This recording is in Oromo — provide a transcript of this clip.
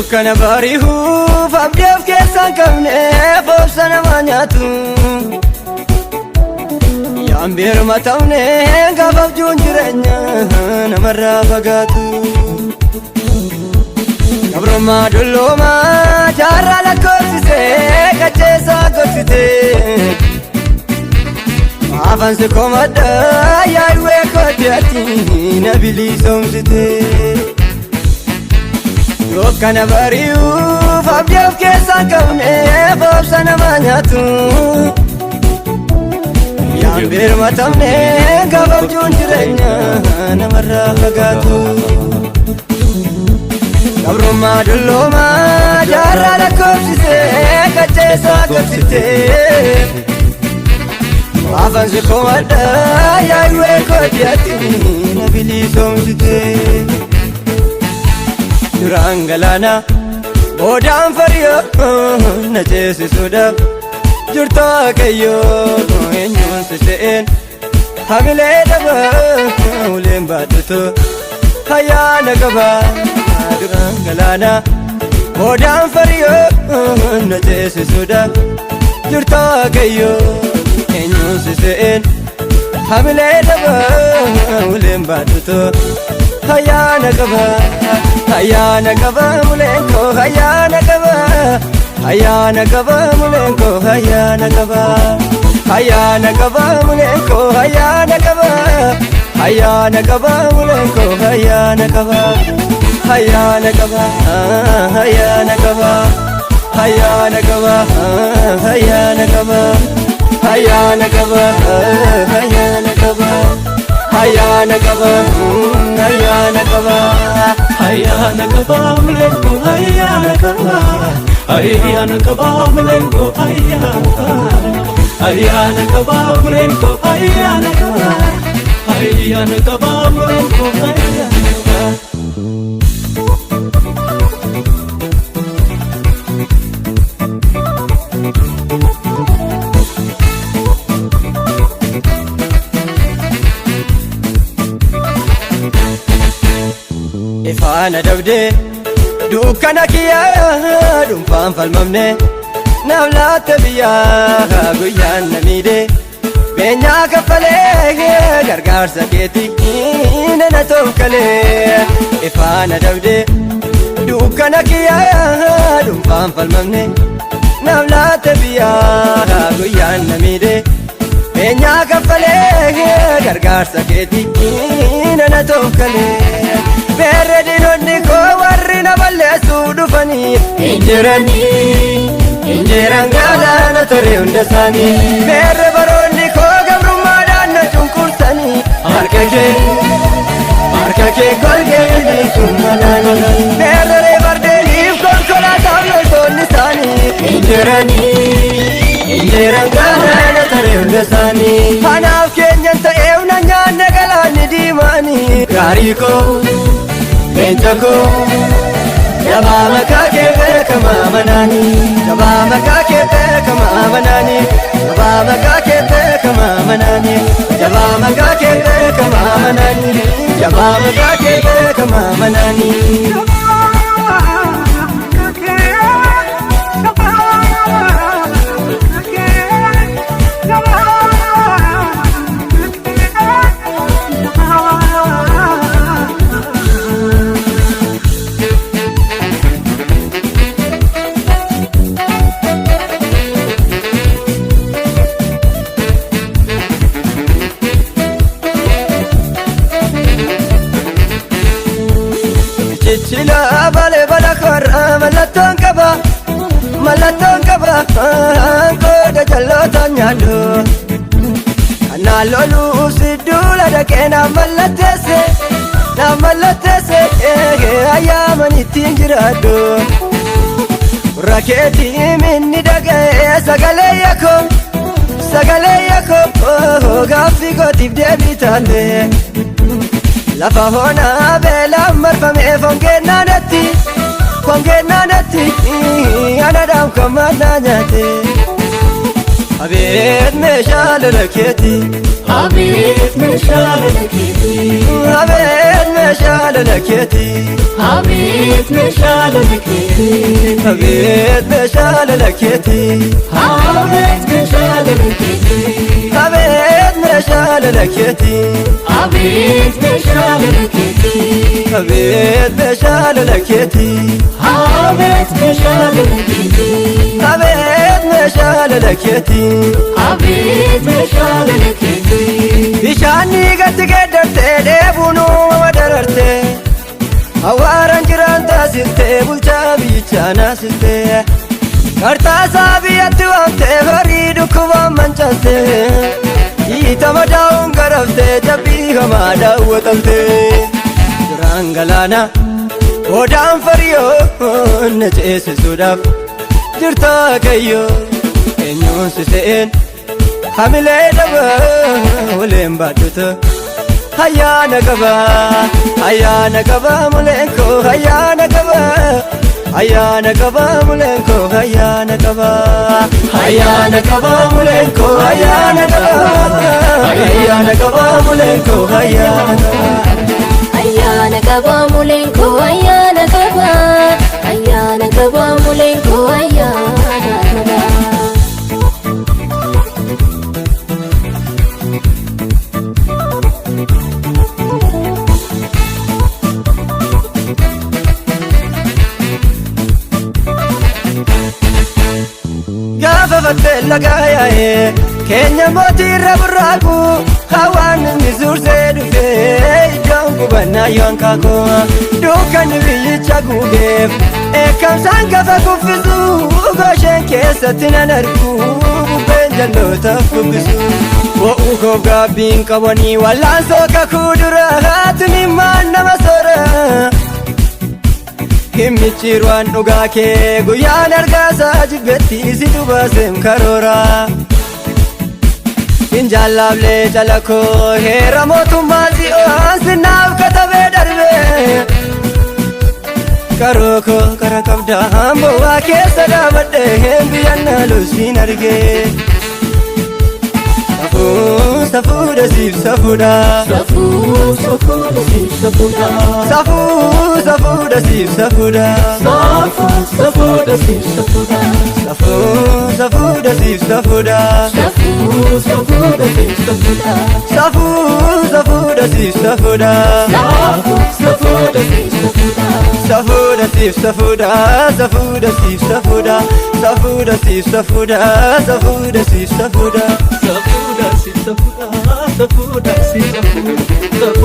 Dukkana bari'uuf abdii of keessaa hin qabne obsa namaa nyaatu. Yaan birma ta'ne gaafa abjuun jireenya namarraa fagaatu. Gabrummaa dulloomaa jaarraa lakkoofsisee qacheessaa gorsitee. Afaan si komadha yaadwee kooti ati na bilisoomsitee. Dukkana bari'uuf abdii of keessaa hin qabne obsa namaa nyaatu. Yaan birmatamne gaafa abjuun jireenya namarraa fagaatu. Gabrummaa dulloomaa jaarraa lakkoofsisee qacheessaa gorsitee. Afaan si komadha yaadwee kooti ati na bilisoomsitee. Duraan galaana boodaan fariyoo na ceesisuudhaaf jirta Waaqayyoo eenyuun si se'een hamilee dhaba uleen baadhutu ayyaana qaba. Duraan galaana boodaan fariyoo na ceesisuudhaaf jirta Waaqayyoo eenyuun si se'een hamilee dhaba uleen baadhutu ayyaana qaba. Ayyaana qaba muleen koo ayyaana qaba. Ayyaana qaba muleen koo ayyaana qaba. Ayyaana qaba muleen koo ayyaana qaba. Ayyaana qaba muleen koo ayyaana qaba. Ayyaana qaba ayyaana qaba. Ayyaana qaba ayyaana qaba. Ayyaana qaba ayyaana qaba. Ayyaana qaba ayyaana qaba. Ayyaana qaba muleen koo ayyaana qaba. Ayyaana qaba muleen koo ayyaana qaba. Ayyaana qaba muleen koo ayyaana qaba. Ayyaana qaba muleen koo ayyaana qaba. Ifaana dabdee dukkana kiyyaa dhuunfaan falmamne naaf laatte biyyaa guyyaan na miidhe beenyaa kaffalee gargaarsa keetii nana tolkalee. Ifaana dabdee dukkana kiyyaa dhuunfaan falmamne naaf laatte biyyaa guyyaan na miidhe beenyaa kaffalee gargaarsa keetii nana tolkalee. Beerre diinonni koo warri na balleessuu dhufanii injiranii injiran galaana ture hunda isaanii. Beerre baroonni koo gabrummaadhaan na cunqursanii harka kee golgee bilisummaa naanii. Beerre fardeeniif konkolaataaf loltoonni isaanii injiranii injiran galaana ture hunda isaanii. Kanaaf keenyan ta'eef na nyaanne galaanni diimaanii. Gaarii koo leenca koo jabaa maqaa kee beekamaa manaanii. Jabaa maqaa kee beekamaa manaanii. Jabaa maqaa kee beekamaa manaanii. Jabaa maqaa kee beekamaa manaanii. Jabaa maqaa kee beekamaa manaanii. Cichila balee bala korra mallattoon qaba mallattoon qaba qooda jalloota nyaadhu. Kanaan loluuf si duula dhaqee naaf mallatteesse naaf mallatteesse ayyaaman ittiin jiraadhu. Gurra keetii minni dhaga'ee sagalee yakoo sagalee yakoo gaaffii kootiif deebii taate. Lafa hoonaa beelaan marfamee fongeennaanetti fongeennaanetti anadhaam kan maannaa nyaate. Abeet meeshaa lola keeti. Abeet meeshaa lola keeti. Abeet meeshaa lola keeti. Abeet meeshaa lola keeti. Abeet meeshaa lola keeti. Abeet meeshaa lola keeti. Abeet meeshaa lola keeti. Abeet meeshaa lola keeti. Abeet meeshaa lola keeti. Abeet meeshaa lola keeti. Abeet meeshaa lola keeti. Abeet meeshaa lola keeti. Bishaanni gatti geeddartee dheebuun uumama darartee. Awwaaraan jiraan taasistee bulchaa biyyichaa naasistee. Kartaasaa biyyatti waamtee horii dhukkubaan mancaastee. Hiitama daa'uun garaftee jabbii hamaa daawwatamtee. Duraan galaana odaan fariyoo na ceesisuudhaaf jirtaa kayyoo eenyuun si se'een hamilee dhabaa waleen baadhuta. Ayyaana qaba, ayyaana qaba muleen koo, ayyaana qaba, ayyaana qaba muleen koo, ayyaana qaba, ayyaana qaba muleen koo, ayyaana qaba, ayyaana qaba muleen koo, ayyaana qaba. Ayyaana qaba muleen koo, ayyaana qaba, ayyaana qaba muleen koo, ayyaana qaba. Gaafa fattee lagaa yaa'ee keenya mootii irra burraaqu hawaan inni suursee dhufee iddoon qubannaa yoon kaakoo dukkanni biyyicha guugeef eekkamsaan gafa kuffisu gosheen keessatti nan argu bubbeen jallootaaf bubbisu. Bo'uu koof gaabbiin qabanii wallaansoo kakuu dura haatuni maan nama soora. Himmichiirwaan dhugaa kee guyyaan argaasaa jibbetti si dubaaseem karoora. Finjaalaablee calakoo heera mootummaa si'oon sinaaf katabee darbe. Karoo koo kara qabdaa bowwaa keessa dhaabadhee biyyan naalusiin argee. Safuu safuudha siif safuudha. Safuu safuudha siif safuudha. Safuu safuudha siif safuudha. Safuu safuudha siif safuudha. Safuu safuudha siif safuudha. Safuu safuudha siif safuudha. Safuu safuudha siif safuudha. Safuu safuudha siif safuudha. Safuudha siif safuudha. Safuudha siif safuudha. Safuudha siif safuudha. Safuudha siif safuudha. Safuudha siif safuudha. Safuudha siif safuudha.